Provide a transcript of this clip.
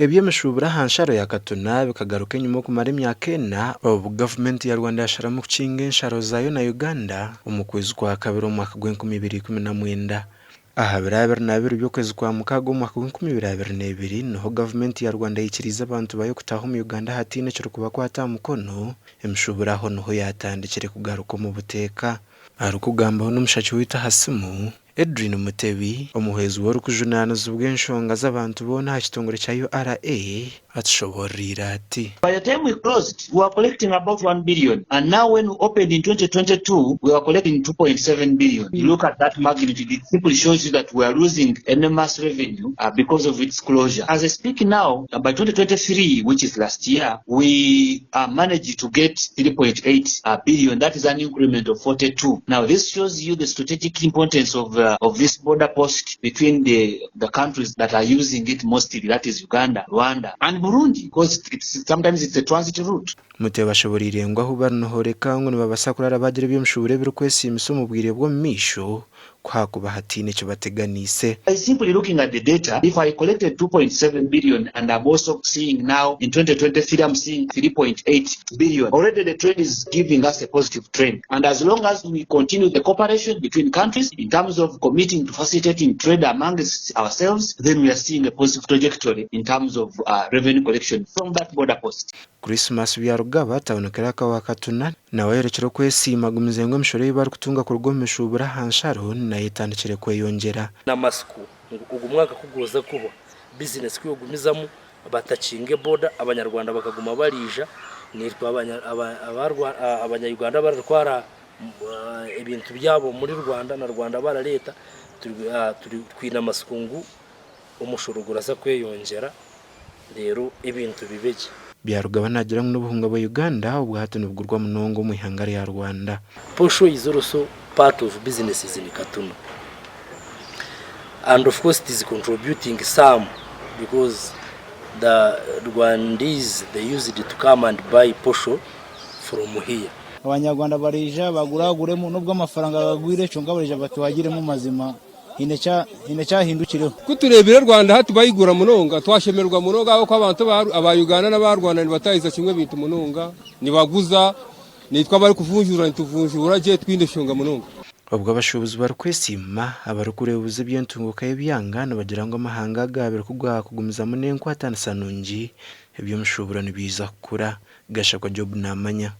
Eby'emishuuburo aha nsharo ya Katuna bikagaruka enyima okumara emyaka ena obu gavumenti ya Rwanda yasharamu kukinga ensharo zaayo na Uganda omu kwezi kwa kabiri omu mwaka gw'enkumi ibiri ikumi na mwenda. Aha biro 22 by'okwezi kwa mukaaga omu mwaka gw'enkumi ibiri abiri n'ebiri niho gavumenti ya Rwanda yaikiriize abantu baayo kutaaha omu Uganda hataine ekirikubakwata aha mukono, emishuuburo aho niho yaatandikire kugaruka omu buteeka. Arikugambaho n'omushaki waitu aha simu, Edrine Mutebi, omuhwezi w'orikujunaanizibwa enshonga z'abantu boona aha kitongore kya URA atushoboororeire ati. By the time we closed, we were collecting about one billion and now when we opened in 2022, we were collecting 2.7 billion. You look at that magnitude, it simply shows you that we are losing enormous revenue because of its closure. As I speak now, by 2023, which is last year, we managed to get 3.8 billion, that is an increment of 42. Now this shows you the strategic importance of, uh, of this border post between the, the countries that are using it mostly, that is Uganda, Rwanda and Burundi, because it's, sometimes it's a transit route. Mutebi ashoboreire ngu ahu bari nihooreka ngu nibabaasa kuraara baagira eby'omushuuburo ebirikwesiimisa omu bwire bw'omu maisho ku haakuba hataine ekibateganiise. By simply looking at the data, if I collected 2.7 billion and I'm also seeing now in 2023 I'm seeing 3.8 billion, already the trend is giving us a positive trend. And as long as we continue the cooperation between countries in terms of committing to facilitating trade amongst ourselves, then we are seeing a positive trajectory in terms of uh, revenue collection from that border post. Christmas Byarugaba, Town Clerk wa Katuna, nawe ayorekire okwesiima agumize ngu emishoro ei barikutunga kuruga omu mishuuburo aha nsharo nayo etandikire kweyongyera. N'amatsiko ngu ogu mwaka ku gurikuza kuhwa, bizinesi ku erikugumizamu batakinga eboda, Abanyarwanda bakaguma bariija, naitwe Abanya-Uganda abaritwara ebintu byabo omuri Rwanda na Rwanda barareeta, twine amatsiko ngu omushoro guraza kweyongyera reero ebintu bibe gye. Byarugaba naagira ngu n'obuhunga bwa Uganda obwahati nibugurwa munonga omu ihanga rya Rwanda. Posho is also part of businesses in Katuna and of course it is contributing some because the Rwandese they used to come and buy posho from here. Abanyarwanda baraija baguraguremu n'obwo amafaranga gagwire kyonka baraija batuhagiremu mazima. Haine ekyahindukireho. Ku tureebire Rwanda hati bayigura munonga twashemererwa munonga ahabw'okuba abantu aba Uganda n'aba Rwanda nibataahiza kimwe ebintu munonga, nibaguza, naitwe abarikuvunjuura nituvunjuura gye twine eshonga munonga. Obwo abashuubuzi barikwesiima, abarikureebuza eby'entunguuka y'ebyanga nibagira ngu amahanga aga abiri ku gaakugumizamu n'enkwatanisa nungi, eby'omushuuburo nibiija kukura. Gashakwa Job naamanya.